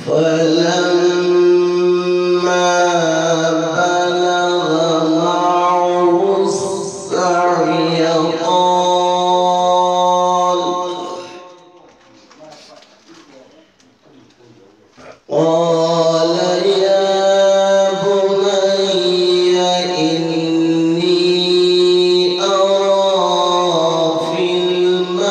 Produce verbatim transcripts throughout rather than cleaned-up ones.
فلما بلغ معه السعي قال، قال يا بني إني أرى في المنام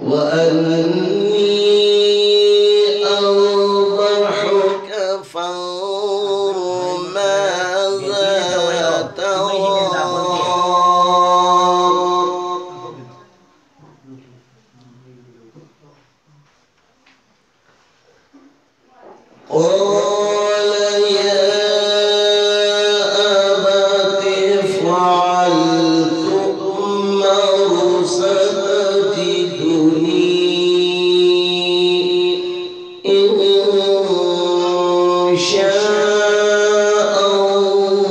وأني أذبحك فانظر ماذا ترى. قال يا أبت افعل تؤمر ستجدني إن شاء الله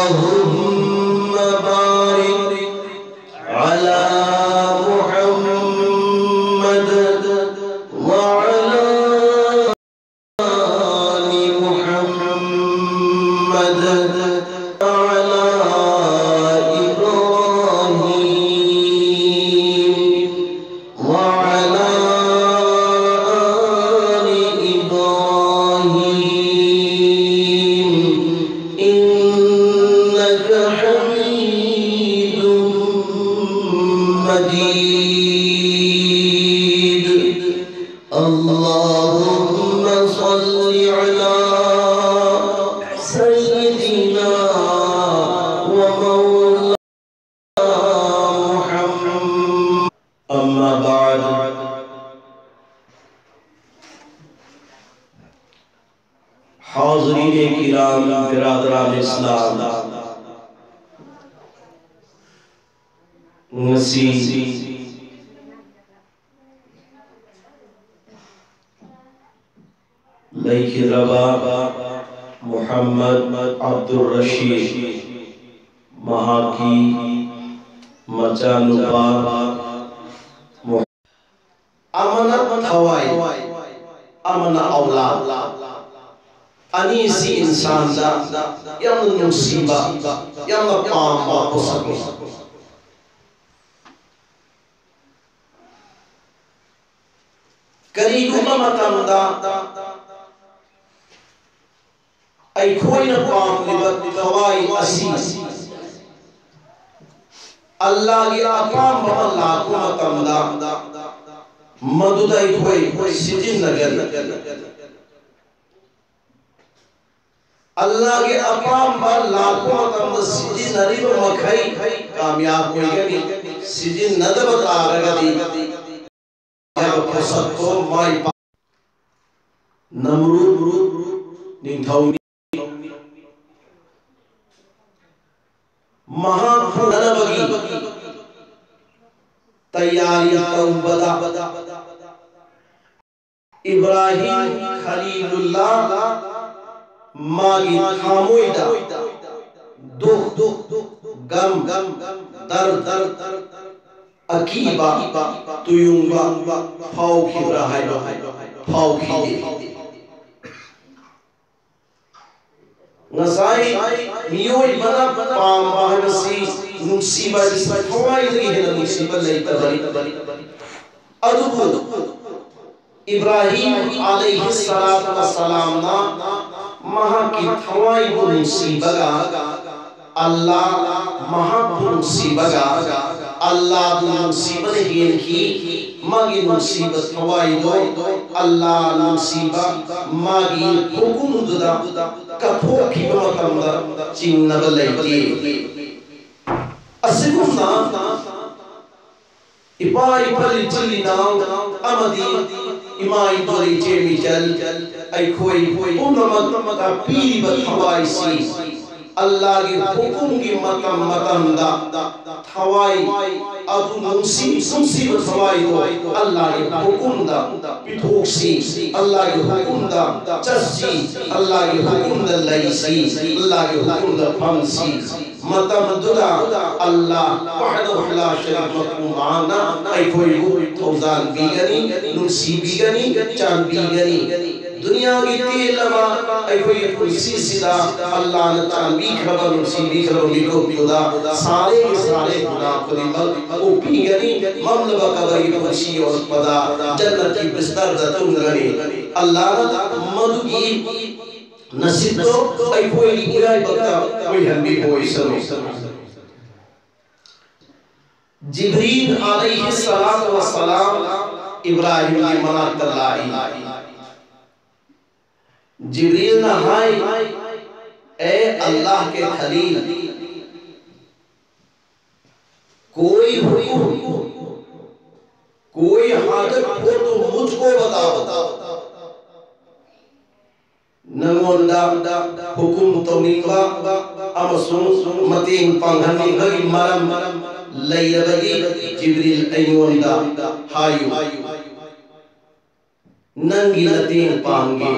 اللهم بارك على محمد وعلى آل محمد وعلى إبراهيم وعلى آل إبراهيم إنك حميد مجيد. اللهم صل على سيدنا ومولانا محمد. أما بعد. حاضرین کرام، برادران اسلام، ꯉꯁꯤ ꯂꯩꯈꯤꯗ꯭ꯔꯕ ꯃꯨꯍꯝꯃꯗ ꯑꯕꯗꯨꯔ ꯔꯁꯤꯗ ꯃꯍꯥꯛꯀꯤ ꯃꯆꯥꯅꯨꯄꯥ ꯃꯨ-, ꯑꯃꯅ ꯊꯋꯥꯏ, ꯑꯃꯅ ꯑꯧꯂꯥꯗ꯫ ꯑꯅꯤꯁꯤ ꯏꯟꯁꯥꯟꯗ ꯌꯥꯝꯅ ꯅꯨꯡꯁꯤꯕ, ꯌꯥꯝꯅ ꯄꯥꯝꯕ ꯄꯣꯠꯁꯛꯅꯤ꯫ ꯀꯔꯤꯒꯨꯝꯕ ꯃꯇꯝꯗ ꯑꯩꯈꯣꯏꯅ ꯄꯥꯝꯂꯤꯕ ꯊꯋꯥꯏ ꯑꯁꯤ ꯑꯜꯂꯥꯍꯒꯤ ꯑꯄꯥꯝꯕ ꯑꯃ ꯂꯥꯛꯄ ꯃꯇꯝꯗ, ꯃꯗꯨꯗ ꯑꯩꯈꯣꯏ ꯁꯤꯖꯤꯟꯅꯒꯅꯤ꯫ ꯑꯜꯂꯥꯍꯒꯤ ꯑꯄꯥꯝꯕ ꯂꯥꯛꯄ ꯃꯇꯝꯗ ꯁꯤꯖꯤꯟꯅꯔꯤꯕ ꯃꯈꯩ ꯀꯥꯃꯤꯌꯥꯕ ꯑꯣꯏꯒꯅꯤ, ꯁꯤꯖꯤꯟꯅꯗꯕ ꯇꯥꯔꯒꯗꯤ ꯍꯥꯏꯕ ꯄꯣꯠꯁꯛꯇꯣ ꯃꯥꯏ ꯄꯥꯛ-, ꯅꯝꯔꯨꯗ ꯅꯤꯡꯊꯧꯅꯤ꯫ ꯃꯍꯥꯛ ꯐꯨꯅꯅꯕꯒꯤ ꯇꯌꯥꯔꯤ ꯇꯧꯕꯗ ꯏꯕ꯭ꯔꯥꯍꯤꯝ ꯈꯂꯤꯂꯨꯜꯂꯥ ꯃꯥꯒꯤ ꯊꯃꯣꯏꯗ ꯗꯨꯈ, ꯒꯝ, ꯗꯔꯗ, ꯑꯀꯤꯕ, ꯇꯨꯌꯨꯡꯕ ꯐꯥꯎꯈꯤꯕ꯭ꯔꯥ ꯍꯥꯏꯕ ꯐꯥꯎꯈꯤꯗꯦ꯫ ꯉꯁꯥꯏ ꯃꯤꯑꯣꯏꯕꯅ ꯄꯥꯝꯕ ꯍꯥꯏꯕꯁꯤ, ꯅꯨꯡꯁꯤꯕ ꯍꯥꯏꯕꯁꯤ ꯊꯋꯥꯏꯗꯒꯤ ꯍꯦꯟꯅ ꯅꯨꯡꯁꯤꯕ ꯂꯩꯇꯕꯅꯤ꯫ ꯑꯗꯨꯕꯨ ꯏꯕ꯭ꯔꯥꯍꯤꯝ ꯑꯂꯩꯍꯤ ꯁꯂꯥꯇꯨ ꯋꯁꯂꯥꯝꯅ ꯃꯍꯥꯛꯀꯤ ꯊꯋꯥꯏꯕꯨ ꯅꯨꯡꯁꯤꯕꯒ, ꯑꯜꯂꯥ ꯃꯍꯥꯛꯄꯨ ꯅꯨꯡꯁꯤꯕꯒ, ꯑꯜꯂꯥꯕꯨ ꯅꯨꯡꯁꯤꯕꯅ ꯍꯦꯟꯈꯤ꯫ ꯃꯥꯒꯤ ꯅꯨꯡꯁꯤꯕ ꯊꯋꯥꯏꯗꯣ ꯑꯜꯂꯥ ꯅꯨꯡꯁꯤꯕ ꯃꯥꯒꯤ ꯍꯨꯀꯨꯝꯗꯨꯗ ꯀꯠꯊꯣꯛꯈꯤꯕ ꯃꯇꯝꯗ ꯆꯤꯡꯅꯕ ꯂꯩꯇꯦ꯫ ꯑꯁꯤꯒꯨꯝꯅ ꯏꯄꯥ ꯏꯄꯥ ꯏꯆꯤꯜ ꯏꯅꯥꯎ ꯑꯃꯗꯤ ꯏꯃꯥ ꯏꯄꯥ ꯏꯆꯦ ꯏꯆꯜ ꯑꯩꯈꯣꯏ ꯄꯨꯝꯅꯃꯛꯇ ꯄꯤꯔꯤꯕ ꯊꯋꯥꯏꯁꯤ ꯑꯜꯂꯥꯒꯤ ꯍꯨꯀꯨꯝꯒꯤ ꯃꯇꯝ ꯃꯇꯝꯗ ꯊꯋꯥꯏ ꯑꯗꯨ ꯅꯨꯡꯁꯤ ꯅꯨꯡꯁꯤꯕ ꯊꯋꯥꯏꯗꯣ ꯑꯜꯂꯥꯒꯤ ꯍꯨꯀꯨꯝꯗ ꯄꯤꯊꯣꯛꯁꯤ, ꯑꯜꯂꯥꯒꯤ ꯍꯨꯀꯨꯝꯗ ꯆꯠꯁꯤ, ꯑꯜꯂꯥꯒꯤ ꯍꯨꯀꯨꯝꯗ ꯂꯩꯁꯤ, ꯑꯜꯂꯥꯒꯤ ꯍꯨꯀꯨꯝꯗ ꯐꯝꯁꯤ꯫ ꯃꯇꯝꯗꯨꯗ ꯑꯜꯂꯥ ꯋꯥꯍꯗꯍꯨ ꯂꯥ ꯁꯔꯤꯀ ꯂꯍꯨ ꯃꯍꯥꯛꯅ ꯑꯩꯈꯣꯏꯕꯨ ꯊꯧꯖꯥꯟꯕꯤꯒꯅꯤ, ꯅꯨꯡꯁꯤꯕꯤꯒꯅꯤ, ꯆꯥꯟꯕꯤꯒꯅꯤ꯫ ꯗꯨꯅꯤꯌꯥꯒꯤ ꯇꯦꯜꯂꯕ ꯑꯩꯈꯣꯏꯒꯤ ꯄꯨꯟꯁꯤꯁꯤꯗ ꯑꯜꯂꯥꯅ ꯆꯥꯟꯕꯤꯈ꯭ꯔꯕ, ꯅꯨꯡꯁꯤꯕꯤꯈ꯭ꯔꯕ ꯃꯤꯀꯨꯞꯇꯨꯗ ꯁꯥꯔꯦꯒꯤ ꯁꯥꯔꯦ ꯒꯨꯅꯥ ꯈꯨꯗꯤꯡꯃꯛ ꯀꯣꯛꯄꯤꯒꯅꯤ꯫ ꯃꯝꯂꯕ ꯀꯕꯔꯒꯤ ꯄꯨꯟꯁꯤ ꯌꯧꯔꯛꯄꯗ ꯖꯟꯅꯠꯀꯤ ꯕꯤꯁꯇꯔꯗ ꯇꯨꯝꯒꯅꯤ꯫ ꯑꯜꯂꯥꯅ ꯃꯗꯨꯒꯤ ꯅꯁꯤꯕꯇꯣ ꯑꯩꯈꯣꯏꯒꯤ ꯏꯔꯥꯏꯕꯛꯇ ꯑꯣꯏꯍꯟꯕꯤꯕ ꯑꯣꯏꯁꯅꯨ꯫ ꯖꯤꯕ꯭ꯔꯤꯜ ꯑꯂꯩꯍꯤ ꯁꯂꯥꯇꯨ ꯋꯁꯁꯂꯥꯝ ꯏꯕ꯭ꯔꯥꯍꯤꯝꯒꯤ ꯃꯅꯥꯛꯇ ꯂꯥꯛꯏ꯫ ꯖꯤꯕ꯭ꯔꯤꯜꯅ ꯍꯥꯏ, "ꯑꯦ ꯑꯜꯂꯥꯍ ꯀꯦ ꯈꯂꯤꯜ, ꯀꯣꯏ ꯍꯨꯀꯨꯝ, ꯀꯣꯏ ꯍꯥꯖꯠ ꯍꯣ ꯇꯣ ꯃꯨꯖꯍ ꯀꯣ ꯕꯇao꯫ ꯅꯉꯣꯟꯗ ꯍꯨꯀꯨꯝ ꯇꯧꯅꯤꯡꯕ ꯑꯃꯁꯨꯡ ꯃꯇꯦꯡ ꯄꯥꯡꯍꯟꯅꯤꯡꯕꯒꯤ ꯃꯔꯝ ꯂꯩꯔꯕꯗꯤ ꯖꯤꯕ꯭ꯔꯤꯜ ꯑꯩꯉꯣꯟꯗ ꯍꯥꯏꯌꯨ"꯫ ꯅꯪꯒꯤ ꯃꯇꯦꯡ ꯄꯥꯡꯒꯦ꯫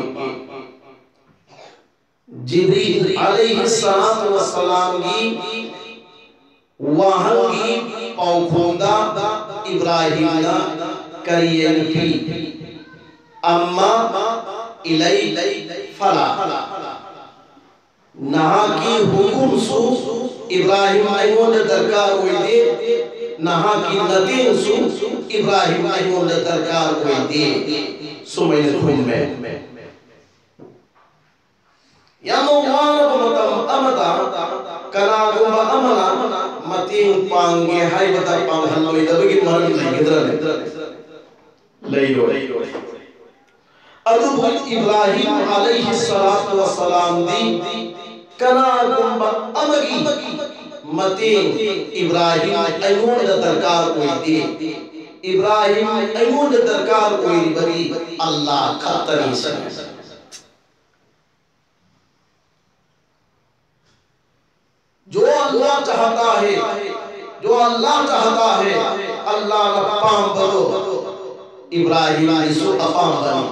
ꯖꯤꯕ꯭ꯔꯤꯜ ꯑꯂꯩꯍꯤ ꯁꯂꯥꯇꯨ ꯋꯁꯁꯂꯥꯝꯒꯤ ꯋꯥꯍꯪꯒꯤ ꯄꯥꯎꯈꯨꯝꯗ ꯏꯕ꯭ꯔꯥꯍꯤꯝꯅ ꯀꯔꯤ ꯍꯥꯏꯅ ꯄꯤ? "ꯑꯝꯃꯥ ꯏꯂꯩ ꯐꯂꯥ"꯫ ꯅꯍꯥꯛꯀꯤ ꯍꯨꯀꯨꯝꯁꯨ ꯏꯕ꯭ꯔꯥꯍꯤꯝ ꯑꯩꯉꯣꯟꯗ ꯗꯔꯀꯥꯔ ꯑꯣꯏꯗꯦ, ꯅꯍꯥꯛꯀꯤ ꯃꯇꯦꯡꯁꯨ ꯏꯕ꯭ꯔꯥꯍꯤꯝ ꯑꯩꯉꯣꯟꯗ ꯗꯔꯀꯥꯔ ꯑꯣꯏꯗꯦ꯫ ꯁꯨꯃꯥꯏꯅ ꯈꯨꯝꯃꯦ꯫ ꯌꯥꯝꯅ ꯋꯥꯔꯕ ꯃꯇꯝ ꯑꯃꯗ ꯀꯅꯥꯒꯨꯝꯕ ꯑꯃꯅ ꯃꯇꯦꯡ ꯄꯥꯡꯒꯦ ꯍꯥꯏꯕꯗ ꯄꯥꯡꯍꯜꯂꯣꯏꯗꯕꯒꯤ ꯃꯔꯝ ꯂꯩꯒꯗ꯭ꯔꯅꯦ? ꯂꯩꯔꯣꯏ꯫ ꯑꯗꯨꯕꯨ ꯏꯕ꯭ꯔꯥꯍꯤꯝ ꯑꯂꯩꯍꯤ ꯁꯂꯥꯇꯨ ꯋꯁꯁꯂꯥꯝꯗꯤ ꯀꯅꯥꯒꯨꯝꯕ ꯑꯃꯒꯤ ꯃꯇꯦꯡ ꯏꯕ꯭ꯔꯥꯍꯤꯝ ꯑꯩꯉꯣꯟꯗ ꯗꯔꯀꯥꯔ ꯑꯣꯏꯗꯦ꯫ ꯏꯕ꯭ꯔꯥꯍꯤꯝ ꯑꯩꯉꯣꯟꯗ ꯗꯔꯀꯥꯔ ꯑꯣꯏꯔꯤꯕꯗꯤ ꯑꯜꯂꯥꯍ ꯈꯛꯇꯅꯤ꯫ जो अल्लाह चाहता है, जो अल्लाह चाहता है, ꯑꯜꯂꯥꯍꯅ ꯄꯥꯝꯕꯗꯣ ꯏꯕ꯭ꯔꯥꯍꯤꯝꯒꯤꯁꯨ ꯑꯄꯥꯝꯕꯅꯤ꯫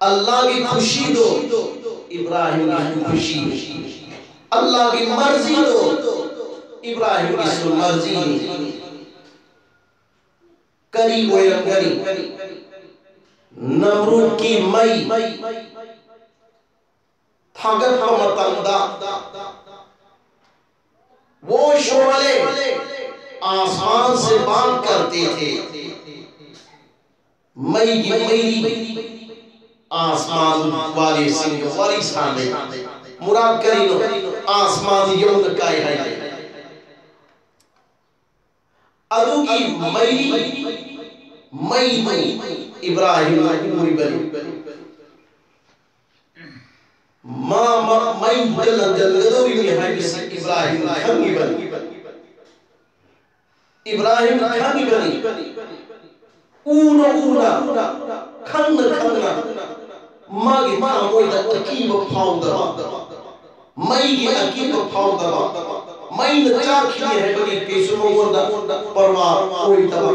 ꯑꯜꯂꯥꯍꯒꯤ ꯈꯨꯁꯤꯗꯣ ꯏꯕ꯭ꯔꯥꯍꯤꯝꯒꯤꯁꯨ ꯈꯨꯁꯤ꯫ ꯑꯜꯂꯥꯍꯒꯤ ꯃꯔꯖꯤꯗꯣ ꯏꯕ꯭ꯔꯥꯍꯤꯝꯒꯤꯁꯨ ꯃꯔꯖꯤꯅꯤ꯫ ꯀꯔꯤ ꯑꯣꯏꯔꯝꯒꯅꯤ? ꯅꯝꯔꯨꯗꯀꯤ ꯃꯩ ꯊꯥꯒꯠꯄ ꯃꯇꯝꯗ, "वो शोले आसमान से बात करते थे", ꯃꯩꯒꯤ ꯃꯩꯔꯤ ꯑꯥꯁꯃꯥꯟ ꯋꯥꯂꯤꯁꯤꯡꯒ ꯋꯥꯔꯤ ꯁꯥꯟꯅꯩ꯫ ꯃꯨꯔꯥꯗ ꯀꯔꯤꯅꯣ? ꯑꯥꯁꯃꯥꯟ ꯌꯧꯅ ꯀꯥꯏ ꯍꯥꯏ꯫ ꯑꯗꯨꯒꯤ ꯃꯩꯔꯤ, ꯃꯩꯗꯨ ꯏꯕ꯭ꯔꯥꯍꯤꯝꯅ ꯎꯔꯤꯕꯅꯤ꯫ ꯃꯥ, ꯃꯥ ꯃꯩꯗꯨꯗ ꯂꯪꯖꯜꯒꯗꯧꯔꯤꯕꯅꯤ ꯍꯥꯏꯕꯁꯤ ꯏꯕ꯭ꯔꯥꯍꯤꯝꯅ ꯈꯪꯉꯤꯕꯅꯤ꯫ ꯏꯕ꯭ꯔꯥꯍꯤꯝ ꯈꯪꯉꯤꯕꯅꯤ꯫ ꯎꯅ ꯎꯅ, ꯈꯪꯅ ꯈꯪꯅ, ꯃꯥꯒꯤ ꯊꯃꯣꯏꯗ ꯑꯀꯤꯕ ꯐꯥꯎꯗꯕ, ꯃꯩꯒꯤ ꯑꯀꯤꯕ ꯐꯥꯎꯗꯕ, ꯃꯩꯅ ꯆꯥꯈꯤꯅꯤ ꯍꯥꯏꯕꯒꯤ ꯀꯩꯁꯨ ꯃꯉꯣꯟꯗ ꯄꯔꯋꯥ ꯑꯣꯏꯗꯕ꯫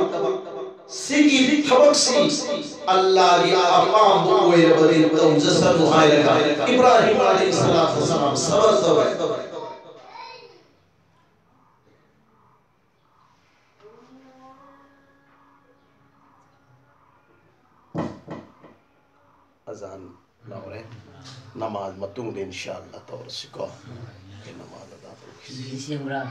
ꯁꯤꯒꯤ ꯊꯕꯛꯁꯤ ꯑꯜꯂꯥꯒꯤ ꯑꯄꯥꯝꯕ ꯑꯣꯏꯔꯕꯗꯤ ꯇꯧꯖꯁꯅꯨ ꯍꯥꯏꯔꯒ ꯏꯕ꯭ꯔꯥꯍꯤꯝ ꯑꯂꯩꯍꯤ ꯁꯂꯥꯇꯨ ꯋꯁꯁꯂꯥꯝ ꯁꯕꯔ ꯇꯧꯔꯦ꯫ ꯑꯖꯥꯟ ꯂꯥꯎꯔꯦ꯫ ꯅꯃꯥꯖ ꯃꯇꯨꯡꯗ ꯏꯟꯁꯥ ꯑꯜꯂꯥ ꯇꯧꯔꯁꯤꯀꯣ꯫ ꯑꯩ ꯅꯃꯥꯖ ꯑꯗꯥ ꯇꯧꯈꯤꯁꯤ꯫ ꯁꯤ ꯁꯦꯝꯕ꯭ꯔꯥ?